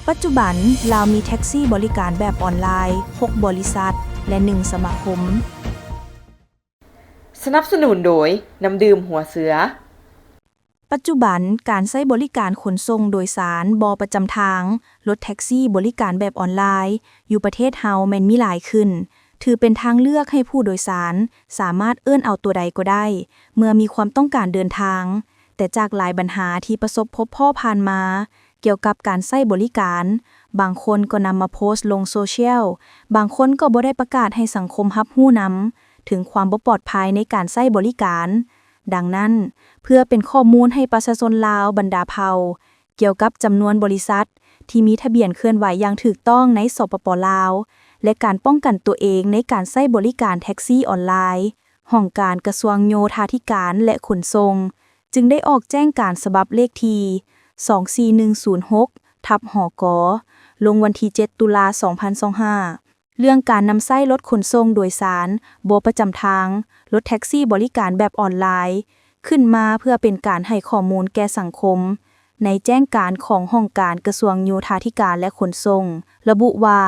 ປັດຈຸບັນ ລາວມີແທັກຊີບໍລິການແບບອອນລາຍ ຫົກ ບໍລິສັດ ແລະ ໜຶ່ງ ສະມາຄົມ. ສະໜັບສະໜູນໂດຍ ນ້ຳດື່ມຫົວເສືອ. ປັດຈຸບັນ ການໃຊ້ບໍລິການຂົນສົ່ງໂດຍສານບໍ່ປະຈຳທາງ, ລົດແທັກຊີບໍລິການແບບອອນລາຍ ຢູ່ປະເທດເຮົາແມ່ນມີຫຼາຍຂຶ້ນ, ຖືເປັນທາງເລືອກໃຫ້ຜູ້ໂດຍສານສາມາດເອີ້ນເອົາຕົວໃດກໍໄດ້ ເມື່ອມີຄວາມຕ້ອງການເດີນທາງ. ແຕ່ຈາກຫຼາຍບັນຫາທີ່ປະສົບພົບພໍ້ຜ່ານມາ ກ່ຽວກັບການໃຊ້ບໍລິການ, ບາງຄົນກໍນຳມາໂພສລົງໂຊຊຽວ, ບາງຄົນກໍບໍ່ໄດ້ປະກາດໃຫ້ສັງຄົມຮັບຮູ້ນຳ ເຖິງຄວາມບໍ່ປອດໄພໃນການໃຊ້ບໍລິການ. ດັ່ງນັ້ນ, ເພື່ອເປັນຂໍ້ມູນໃຫ້ປະຊາຊົນລາວບັນດາເຜົ່າ ກ່ຽວກັບຈຳນວນບໍລິສັດທີ່ມີທະບຽນເຄື່ອນໄຫວຢ່າງຖືກຕ້ອງໃນ ສປປ ລາວ ແລະ ການປ້ອງກັນຕົວເອງໃນການໃຊ້ບໍລິການແທັກຊີອອນລາຍ, ຫ້ອງການກະຊວງໂຍທາທິການ ແລະ ຂົນສົ່ງ ຈຶ່ງໄດ້ອອກແຈ້ງການສະບັບເລກທີ ສອງສີ່ໜຶ່ງສູນຫົກ ທັບ ຫກ ລົງວັນທີ ເຈັດ ຕຸລາ ສອງພັນຊາວຫ້າ ເລື່ອງການນຳໃຊ້ລົດຂົນສົ່ງໂດຍສານບໍ່ປະຈຳທາງ, ລົດແທັກຊີບໍລິການແບບອອນລາຍ ຂຶ້ນມາເພື່ອເປັນການໃຫ້ຂໍ້ມູນແກ່ສັງຄົມ ໃນແຈ້ງການຂອງຫ້ອງການກະຊວງໂຍທາທິການ ແລະ ຂົນສົ່ງ ລະບຸວ່າ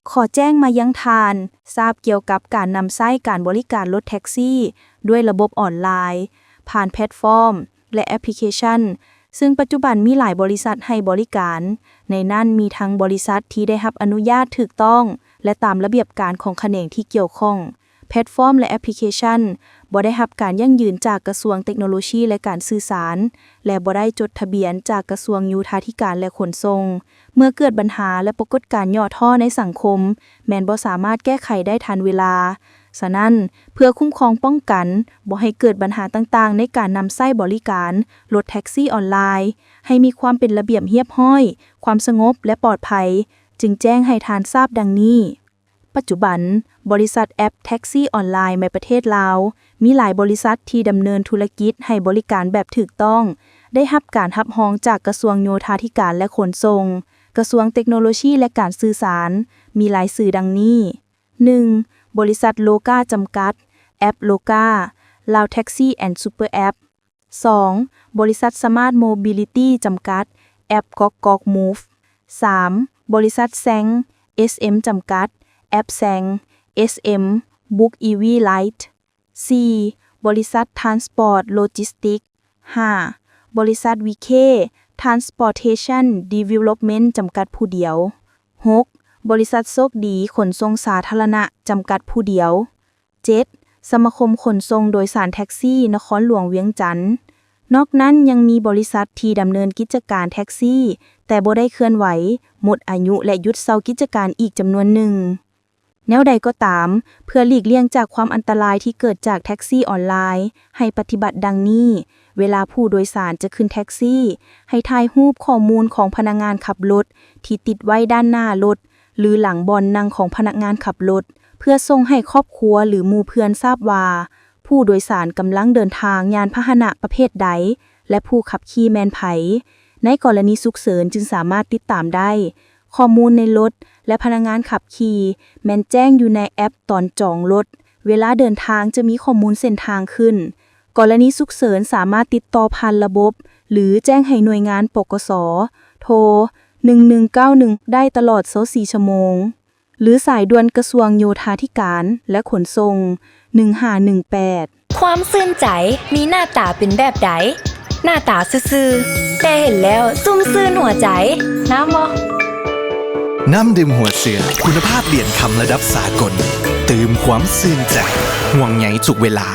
ຂໍແຈ້ງມາຍັງທ່ານຊາບກ່ຽວກັບການນຳໃຊ້ການບໍລິການລົດແທັກຊີດ້ວຍລະບົບອອນລາຍ ຜ່ານແພລດຟອມ ແລະ ແອັບພລິເຄຊັນ ຊຶ່ງປັດຈຸບັນມີຫຼາຍບໍລິສັດໃຫ້ບໍລິການ, ໃນນັ້ນມີທັງບໍລິສັດທີ່ໄດ້ຮັບອະນຸຍາດຖືກຕ້ອງ ແລະ ຕາມລະບຽບການຂອງຂະແໜງທີ່ກ່ຽວຂ້ອງ. ແພລດຟອມ ແລະ ແອັບພລິເຄຊັນບໍ່ໄດ້ຮັບການຢັ້ງຢືນຈາກກະຊວງເຕັກໂນໂລຊີ ແລະ ການສື່ສານ ແລະ ບໍ່ໄດ້ຈົດທະບຽນຈາກກະຊວງໂຍທາທິການ ແລະ ຂົນສົ່ງ. ເມື່ອເກີດບັນຫາ ແລະ ປາກົດການຫຍໍ້ທໍ້ໃນສັງຄົມ ແມ່ນບໍ່ສາມາດແກ້ໄຂໄດ້ທັນເວລາ. ສະນັ້ນ, ເພື່ອຄຸ້ມຄອງປ້ອງກັນບໍ່ໃຫ້ເກີດບັນຫາຕ່າງໆໃນການນຳໃຊ້ບໍລິການລົດແທັກຊີອອນລາຍ ໃຫ້ມີຄວາມເປັນລະບຽບຮຽບຮ້ອຍ, ຄວາມສະຫງົບ ແລະ ປອດໄພ, ຈຶ່ງແຈ້ງໃຫ້ທ່ານຊາບດັ່ງນີ້. ປັດຈຸບັນ, ບໍລິສັດແອັບແທັກຊີອອນລາຍໃນປະເທດລາວ ມີຫຼາຍບໍລິສັດທີ່ດຳເນີນທຸລະກິດໃຫ້ບໍລິການແບບຖືກຕ້ອງ, ໄດ້ຮັບການຮັບຮອງຈາກກະຊວງໂຍທາທິການ ແລະ ຂົນສົ່ງ, ກະຊວງເຕັກໂນໂລຊີ ແລະ ການສື່ສານ, ມີລາຍຊື່ດັ່ງນີ້: ໜຶ່ງ ບໍລິສັດໂລກາຈຳກັດ, ແອັບໂລກາ, ລາວແທັກຊີ ແອນ ຊຸບເປີແອັບ. ສອງ ບໍລິສັດສະມາດໂມບິລິຕີຈຳກັດ, ແອັບກອກກອກມູຟ. ສາມ ບໍລິສັດແຊງ ເອສເອັມ ຈຳກັດ, ແອັບແຊງ, ເອສເອັມ, ບຸກອີວີໄລ. ສີ່ ບໍລິສັດທຣານສະປອດໂລຈິສຕິກ. ຫ້າ ບໍລິສັດວິເຄ ທຣານສະປອດເທຊັນດີເວລອບເມັນຈຳກັດຜູ້ດຽວ. ຫົກ ບໍລິສັດໂຊກດີຂົນສົ່ງສາທາລະນະຈຳກັດຜູ້ດຽວ. ເຈັດ ສະມາຄົມຂົນສົ່ງໂດຍສານແທັກຊີນະຄອນຫຼວງວຽງຈັນ. ນອກນັ້ນຍັງມີບໍລິສັດທີ່ດຳເນີນກິດຈະການແທັກຊີ ແຕ່ບໍ່ໄດ້ເຄື່ອນໄຫວ, ໝົດອາຍຸ ແລະ ຢຸດເຊົາກິດຈະການອີກຈຳນວນໜຶ່ງ. ແນວໃດກໍຕາມ, ເພື່ອຫຼີກລ່ຽງຈາກຄວາມອັນຕະລາຍທີ່ເກີດຈາກແທັກຊີອອນລາຍ, ໃຫ້ປະຕິບັດດັ່ງນີ້: ເວລາຜູ້ໂດຍສານຈະຂຶ້ນແທັກຊີ, ໃຫ້ຖ່າຍຮູບຂໍ້ມູນຂອງພະນັກງານຂັບລົດທີ່ຕິດໄວ້ດ້ານໜ້າລົດ ຫຼື ຫຼັງບ່ອນນັ່ງຂອງພະນັກງານຂັບລົດ ເພື່ອສົ່ງໃຫ້ຄອບຄົວ ຫຼື ໝູ່ເພື່ອນຊາບວ່າ ຜູ້ໂດຍສານກຳລັງເດີນທາງຍານພາຫະນະປະເພດໃດ ແລະ ຜູ້ຂັບຂີ່ແມ່ນໃຜ. ໃນກໍລະນີສຸກເສີນຈຶ່ງສາມາດຕິດຕາມໄດ້. ຂໍ້ມູນໃນລົດ ແລະ ພະນັກງານຂັບຂີ່ແມ່ນແຈ້ງຢູ່ໃນແອັບຕອນຈອງລົດ. ເວລາເດີນທາງຈະມີຂໍ້ມູນເສັ້ນທາງຂຶ້ນ. ກໍລະນີສຸກເສີນສາມາດຕິດຕໍ່ຜ່ານລະບົບ ຫຼື ແຈ້ງໃຫ້ໜ່ວຍງານ ປກສ ໂທ ໜຶ່ງໜຶ່ງເກົ້າໜຶ່ງ ໄດ້ຕະຫຼອດຊາວສີ່ຊົ່ວໂມງ ຫຼື ສາຍດ່ວນກະຊວງໂຍທາທິການ ແລະ ຂົນສົ່ງ ໜຶ່ງຫ້າໜຶ່ງແປດ. ຄວາມຊື່ນໃຈມີໜ້າຕາເປັນແບບໃດ? ໜ້າຕາຊື່ໆ ແຕ່ເຫັນແລ້ວຊຸ່ມຊື່ນຫົວໃຈ. ງາມບໍ່? ນ້ຳດື່ມຫົວເສືອ ຄຸນນະພາບຫຼຽນຄຳລະດັບສາກົນ ຕື່ມຄວາມຊື່ນໃຈ ຫ່ວງໃຍທຸກເວລາ.